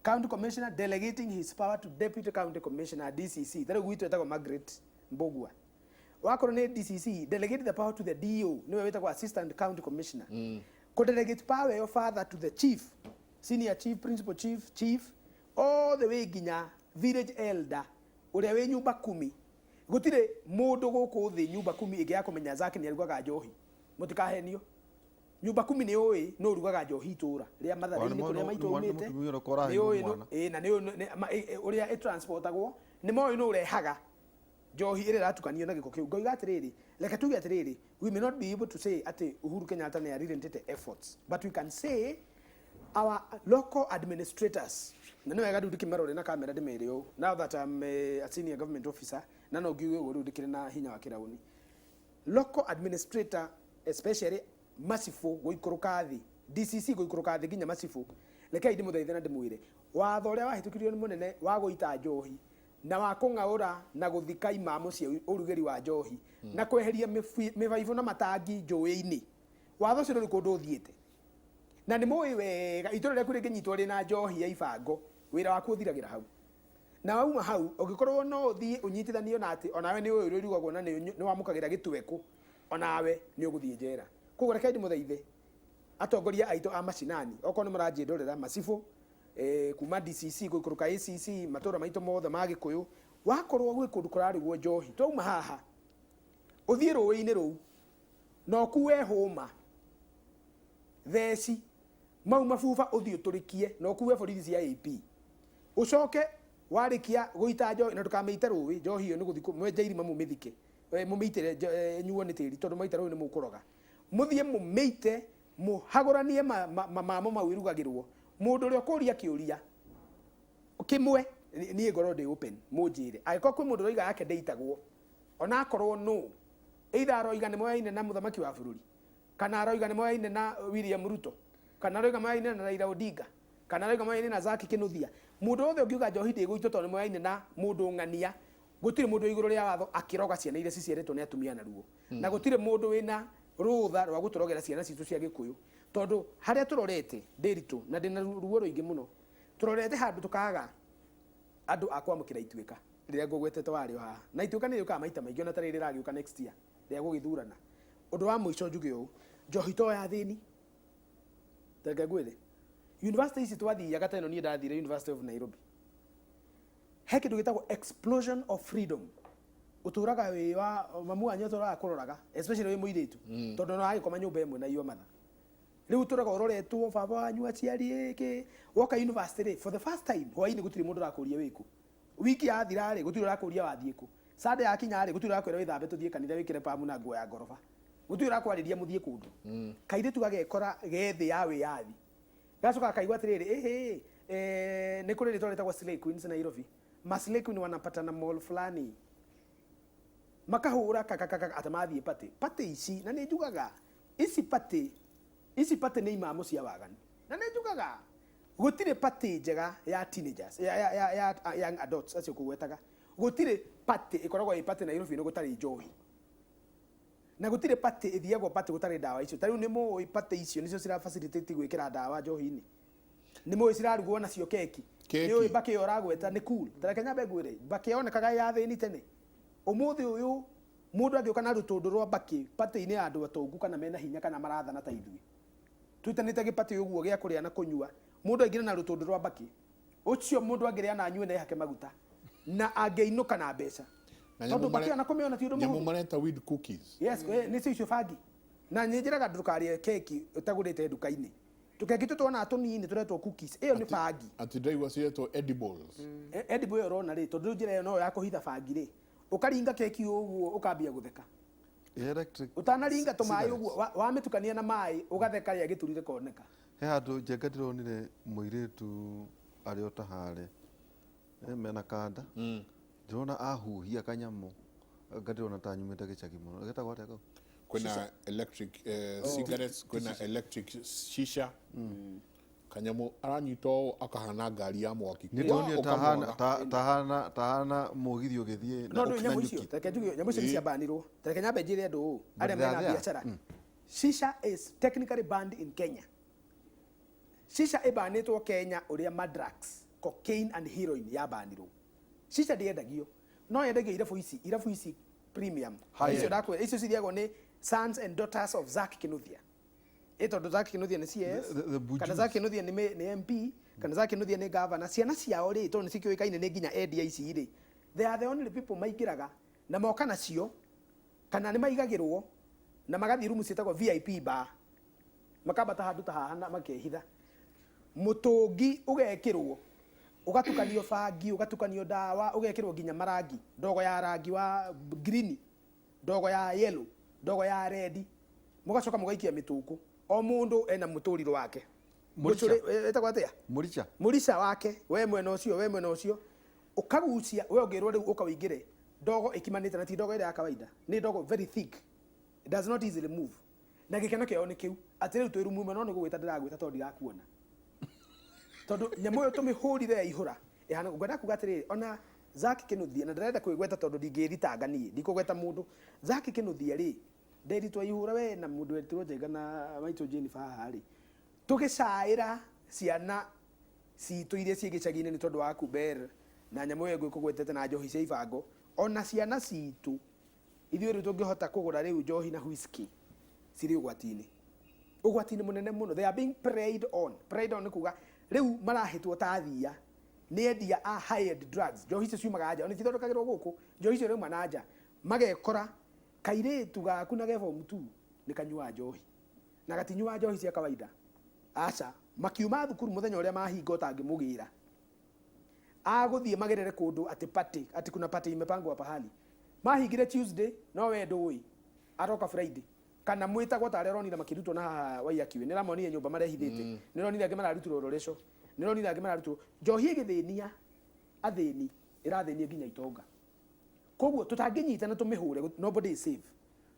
county commissioner delegating his power to deputy county commissioner, DCC, tarĩu gwitũ etagwo Margaret Mbugua, wakorwo nĩ DCC delegate the power to the DO, nĩwe wĩtagwo assistant county commissioner, kũ delegate power ĩyo further to the chief, senior chief, principal chief, chief, all the way nginya village elder ũrĩa wĩ nyumba kumi. Gũtirĩ mũndũ gũkũ thĩ nyumba kumi ĩngĩ ya kũmenya Zack nĩ arugaga njohi. Mũtikahenio. Nyumba kumi nĩ ũĩ nũ ũrugaga njohi itũra rĩa Matharĩ-inĩ Nĩ kũrĩa maitũ mwana- nĩ aumĩte. mũtumia ũrĩa Nĩ ũraheirwo ũĩ nũ- mwana. ĩĩ, na nĩ ũĩ ũrĩa ĩtransportagwo, nĩ moĩ nũ ũrehaga njohi ĩrĩa ĩratukanio na gĩko kĩu. Ngoiga atĩrĩrĩ, reke tuge atĩrĩrĩ, we may not be able to say atĩ Uhuru Kenyatta nĩ arelentete efforts, but we can say our local administrators, na nĩ wega rĩu ndĩkĩmarore na kamera ndĩmere ũũ, now that I'm a senior government officer, na no ngiuge ũguo rĩu ndĩkĩrĩ na hinya wa kĩraũni. Local administrator, especially macibũ gũikũrũka thĩ, DCC gũikũrũka thĩ nginya macibũ, rekei ndĩmũthaithe na ndĩmwĩre watho ũrĩa wahĩtũkirio nĩ mũnene wa gũita njohi na wa kũng'aũra na gũthika imamo cia ũrugĩri wa njohi na kweheria mĩbaibũ na matangi njũĩ-inĩ, watho ũcio ndũrĩ kũndũ ũthiĩte. Na nĩ mũĩ wega itũra rĩaku rĩngĩnyitwo rĩna njohi ya ibango, wĩra waku ũthiragĩra hau. Na wauma hau, ũngĩkorwo no ũthiĩ ũnyitithanio na atĩ onawe nĩ ũĩ ũrĩa ũrugagwo na nĩ wamũkagĩra gĩtweko, onawe nĩ ũgũthiĩ njera. Koguo reke ndĩmũthaithe atongoria aitũ a macinani, okorwo nĩ mũranjĩndorera macibũ, kuma DCC gũikũrũka ACC, matũra maitũ mothe ma Gĩkũyũ, wakorwo gwĩ kũndũ kũrarugwo njohi, twauma haha ũthiĩ rũĩ-inĩ rũu na ũkue hũma theci mau mabuba ũthiĩ ũtũrĩkie na ũkue borithi cia AP, ũcoke warĩkia gũita njohi, na ndũkamĩite rũĩ, njohi ĩyo nĩ gũthiĩ mwenje irima mũmĩthike, mũmĩitĩre ĩnyuo nĩ tĩri, tondũ mwaita rũĩ nĩ mũkũroga. Mũthiĩ mũmĩite, mũhagũranie mamamo mau ĩrugagĩrwo. Mũndũ ũrĩa ũkũria kĩũria kĩmwe, niĩ ngorwo ndĩ open, mũnjĩre angĩkorwo kwĩ mũndũ ũroiga yake ndĩitagwo, onakorwo no either aroiga nĩ moyaine na mũthamaki wa bũrũri, kana aroiga nĩ moyaine na William Ruto, kana aroiga moyaine na Raila Odinga, kana aroiga moyaine na Zack Kinuthia, mũndũ wothe ũngiuga njohi ndĩgũitwo tondũ nĩ moyaine na mũndũ ng'ania, gũtirĩ mũndũ wĩ igũrũ rĩa watho akĩroga ciana iria ciciarĩtwo nĩ atumia na ruo, na gũtirĩ mũndũ wĩna rũtha rwa gũtũrogera ciana citũ cia Gĩkũyũ, tondũ harĩa tũrorete ndĩritũ na ndĩna ruo rũingĩ mũno, tũrorete handũ tũkaga andũ a kwamũkĩra ituĩka rĩrĩa ngũgwetete warĩo haha, na ituĩka nĩ rĩũkaga maita maingĩ, ona ta rĩrĩ rĩragĩũka next year rĩa gũgĩthurana. Ũndũ wa mũico njuge ũũ, njohi to ya thĩni, reke ngwĩre, university ici twathiaga ta ĩno, niĩ ndathire University of Nairobi, he kĩndũ gĩtagwo explosion of freedom. Ũtũraga wĩ wa mamu wanyu atũraga kũroraga, especially wĩ mũirĩtu, tondũ no agĩkoma nyũmba ĩmwe na your mother. Rĩu ũtũraga ũroretwo baba wanyu, aciari ĩkĩ. Woka university rĩ, for the first time, hwainĩ gũtirĩ mũndũ ũrakũria wĩkũ. Wiki yathira rĩ, gũtirĩ ũrakũria wathiĩ kũ. Sunday yakinya rĩ, gũtirĩ ũrakwĩra wĩthambe tũthiĩ kanitha wĩkĩre pamu na nguo ya ngoroba, gũtirĩ ũrakwarĩria mũthiĩ kũndũ. Kairĩtu gagekora gethĩ ya wĩyathi, gacoka gakaigua atĩrĩrĩ, ĩhĩ, nĩ kũrĩ rĩtwa rĩtagwo Slay Queens Nairobi. Ma Slay Queen wanapatana mall fulani, makahũra kakakaka atĩ mathiĩ party. Party ici, na nĩ njugaga ici party, ici party nĩ imamo cia waganu, na nĩ njugaga gũtirĩ party njega ya teenagers, ya young adults acio kũgwetaga. Gũtirĩ party ĩkoragwo ĩ party Nairobi ĩno gũtarĩ njohi, na gũtirĩ party ĩthiagwo party gũtarĩ ndawa icio. Ta rĩu nĩ mũĩ party icio nĩcio cira facilitate gwĩkĩra ndawa njohi-inĩ, nĩ mũĩ cirarugwo nacio keki. Keki. Nĩ ũĩ mbakĩ ĩyo ũragweta nĩ cool. Ta reke nyambe ngwĩre, mbakĩ yonekaga ya thĩni tene. Ũmũthĩ ũyũ mũndũ angĩũka na rũtũndũ rwa mbakĩ party-inĩ ya andũ atongu kana mena hinya kana marathana ta ithuĩ twĩtanĩte gĩpatĩ ũguo gĩa kũrĩa na kũnyua, mũndũ aingĩre na rũtũndũ rwa mbakĩ ũcio, mũndũ angĩrĩa na anyue na ehake maguta na angĩinũka na mbeca, Na tondũ nyamũ mbakĩ ona kũmĩona ti ũndũ nyamũ mũhũthũ. Mareta weed cookies. Yes, nĩcio icio bangi. Na nĩ njĩraga ndũkarĩe keki ũtagũrĩte nduka-inĩ. Tũkeki tũtũ tuonaga tũnini tũretwo cookies, ĩyo nĩ bangi. Ati ndaigua ciretwo edibles. Edible ĩyo ũrona rĩ, tondũ rĩu njĩra ĩyo noyo ya kũhitha bangi rĩ, ũkaringa keki ũguo ũkambia gũtheka. Electric Ũtanaringa tũmaĩ cigarettes. ũguo wamĩtukania na maĩ ũgatheka rĩa gĩturi gĩkoneka. He handũ njenga ndĩronire mũirĩtu arĩ o ta harĩa, mena kanda, ndĩrona ahuhia kanyamũ nga ndĩrona ta nyumĩte gĩcagi mũno. Getagwo atĩa kau? Kwĩna electric cigarettes, kwĩna electric shisha, kanyamũ aranyita ũũ akahana ngari ya mwaki. Nĩ ndĩronire Wa, tahana ũkamwaga. tahana mũgithi ũgĩthiĩ No ndũ na nyamũ icio nyuki. reke njuge, nyamũ icio nĩ ciambanirwo. Reke nyambe njĩre andũ ũũ arĩa But they mena are there. biacara, shisha is technically banned in Kenya. Shisha ĩbanĩtwo Kenya ũrĩa madrax, cocaine and heroin yabanirwo. Shisha ndĩendagio, no yendagio irabu ici, irabu ici premium. High Icio end. ndakwĩra, icio cithiagwo nĩ sons and daughters of Zack Kinuthia, ĩ tondũ Zack Kinuthia nĩ CS, The bujus. kana Zack Kinuthia nĩ MP, kana Zack Kinuthia nĩ governor. Ciana ciao rĩ, tondũ nĩ cikĩũĩkaine nĩ nginya endia ici rĩ, they are the only people maingĩraga na moka nacio, kana nĩ maigagĩrwo na magathiĩ rumu ciĩtagwo VIP bar. Makambata handũ ta haha na makehitha. Mũtũngi ũgekĩrwo, ũgatukanio bangi, ũgatukanio ndawa, ũgekĩrwo nginya marangi, ndogo ya rangi wa green, ndogo ya yellow, ndogo ya red, mũgacoka mũgaikia mĩtũkũ. O mũndũ ena mũtũrirũ wake. Mũrica. Ĩtagwo atĩa? Mũrica. Mũrica wake, we mwena ũcio, we mwena ũcio, ũkagucia, we ũngĩrwo rĩu ũka ũingĩre, ndogo ĩkimanĩte na ti ndogo ĩrĩa ya kawaida, nĩ ndogo very thick. It does not easily move. Na gĩkeno kĩao nĩ kĩu, atĩ rĩu twĩ rumu ĩmwe no nĩ gũgwĩta ndĩragwĩta tondũ ndirakuona. Tondũ nyamũ ĩyo tũmĩhũrire yaihũra, ĩhana ngwenda kuga atĩrĩrĩ, ona Zack Kĩnuthia, na ndĩrenda kwĩgweta tondũ ndingĩthitanga niĩ, ndikũgweta mũndũ. Zack Kĩnuthia rĩ, nderitwo aihũra we na mũndũ wetirwo Njenga na maitũ Jennifer haha rĩ, tũgĩcaĩra ciana citũ iria ciĩ gĩcagi-inĩ nĩ tondũ wa kuber na nyamũ ĩyo ĩngĩ ũkũgwetete na njohi cia ibango, ona ciana citũ ithuĩ rĩu tũngĩhota kũgũra rĩu njohi na whisky cirĩ ũgwati-inĩ, ũgwati-inĩ mũnene mũno. They are being preyed on. Preyed on nĩ kuga rĩu marahĩtwo ta thia nĩ endia a high end drugs. Njohi icio ciumaga nja, ona itithondekagĩrwo gũkũ, njohi icio rauma na nja, magekora kairĩtu gaku na ge form 2 nĩ kanyuaga njohi na gatinyuaga njohi cia kawaida, aca. Makiuma thukuru mũthenya ũrĩa mahinga ũtangĩmũgĩra, agũthiĩ magerere kũndũ atĩ party, atĩ kuna party imepangwa pahali. Mahingire Tuesday, no we ndũĩ, aroka Friday. Kana mwĩtagwo ta arĩa ũronire makĩrutwo na haha Waiyaki Way, nĩ ũramonire nyũmba marehithĩte, nĩ ũronire angĩ mararutirwo Loresho, nĩ ũronire angĩ mararutirwo. Njohi ĩgĩthĩnia athĩni, ĩrathĩnia nginya itonga. Koguo tũtangĩnyitana tũmĩhũre, nobody is safe.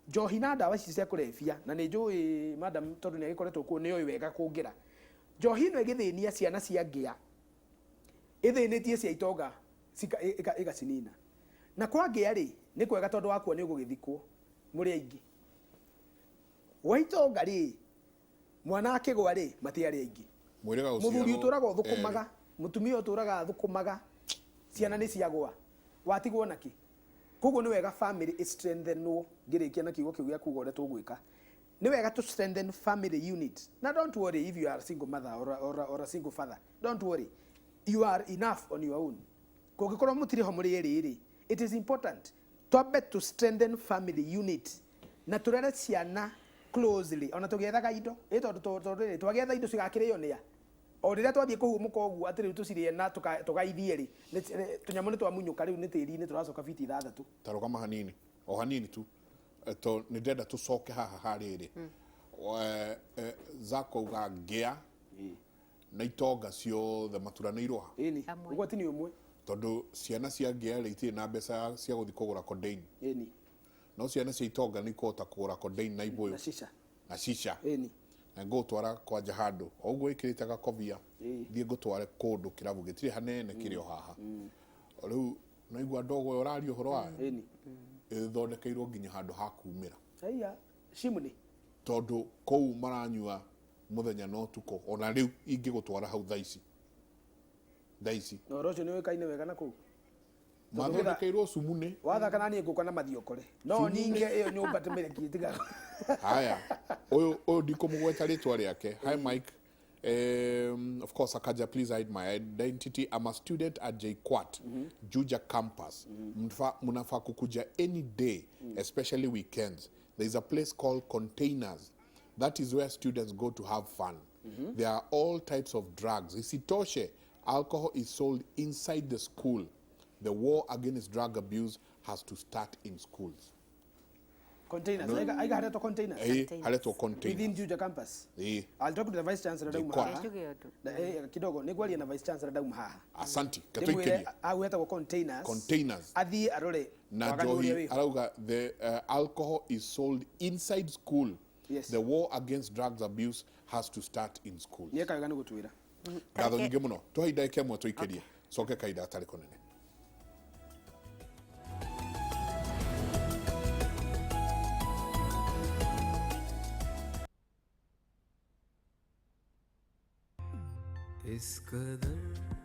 Njohi na ndawa ici cia kũrebia, na nĩ njũĩ madam tondũ nĩ agĩkoretwo kuo nĩ oĩ wega kũngĩra. Njohi ĩno ĩgĩthĩnia ciana cia ngĩa, ĩthĩnĩtie cia itonga ĩgacinina. Na kwa ngĩa rĩ, nĩ kwega tondũ wakua nĩ ũgũgĩthikwo mũrĩ aingĩ. Gwa itonga rĩ, mwana akĩgwa rĩ, matiarĩ aingĩ. Mwĩrĩga Mũthuri gũciarwo ũtũraga ũthũkũmaga, mũtumia ũtũraga athũkũmaga, ciana nĩ ciagwa, watigwo nakĩ? Koguo nĩ wega family ĩ strengthenwo, ngĩrĩkia na kiugo kĩu gĩa kuga ũrĩa tũgwĩka. Nĩ wega to strengthen family unit. Na don't worry if you are a single mother or a single father. Don't worry. You are enough on your own. Kũngĩkorwo mũtirĩ ho mũrĩ erĩ rĩ, it is important twambe to strengthen family unit na tũrere ciana closely ona tũgĩethaga indo. Ĩ tondũ tondũ rĩrĩ twagĩetha indo cigakĩrĩo nĩa? O rĩrĩa twathiĩ kũhũmũka ũguo atĩ rĩu tũcirĩe na tũgaithie rĩ, tũnyamũ nĩ twamunyũka rĩu nĩ tĩri-inĩ tũracoka biti 6. Ta rũgama hanini, o hanini tu. To nĩ ndĩrenda tũcoke haha harĩrĩ. Zack auga ngĩa na itonga ciothe maturanĩirwo ha. Ĩni, Hamwe. ũgwati nĩ ũmwe. Tondũ ciana cia ngĩa rĩ itirĩ na mbeca cia gũthiĩ kũgũra codeine. Ĩni. No ciana cia itonga nĩ ikũhota kũgũra codeine na ibũyũ. Na shisha. Na shisha. Ĩni. Na ngũgũtwara kwanja handũ. O ũguo wĩkĩrĩte gakobia, thiĩ ngũtware kũndũ kĩrabu gĩtirĩ hanene kĩrĩ o haha. Rĩu naigua ndogo ĩyo ũraria ũhoro wayo? Ĩni. Ĩthondekeirwo nginya handũ ha kumĩra. Haiya, chimney. Tondũ kũu maranyua mũthenya na ũtukũ, ona rĩu ingĩgũtwara hau thaa ici. Thaa ici. Na ũhoro ũcio nĩ ũĩkaine wega na kũu. Mathondekeirwo cumu nĩ. Wathaka na niĩ ngũka na mathiokore. No ninge ĩyo nyũmba tũmĩrekie tiga. Haya, ũyũ ũyũ ndikũmũgweta rĩtwa rĩake. Hi Mike. Of course, Akaja, please hide my identity. I'm a student at JKUAT, Juja campus. Mnafaa kukuja any day, especially weekends. There is a place called Containers. That is where students go to have fun. There are all types of drugs. Isitoshe, alcohol is sold inside the school. The war against drug abuse has to start in schools. Containers. Aiga haretwo containers. Haretwo containers. Within Juja campus. I'll talk to the vice chancellor dauma JKUAT. haha. Njuge ũndũ. Na, kidogo nĩ ngwaria na vice chancellor dauma haha. Asante. Ndĩmwĩre Katuikerie. au hetagwo containers. Containers. Athiĩ arore Na waganu ũrĩa njohi wĩho. arauga the alcohol is sold inside school. Yes. The war against drugs abuse has to start in schools. Nĩeka wega nĩ gũtwĩra. Ngatho nyingĩ mũno. Tũhe ndagĩka ĩmwe tũikĩrie. Coke kahinda gatarĩ kũnene. इस कदर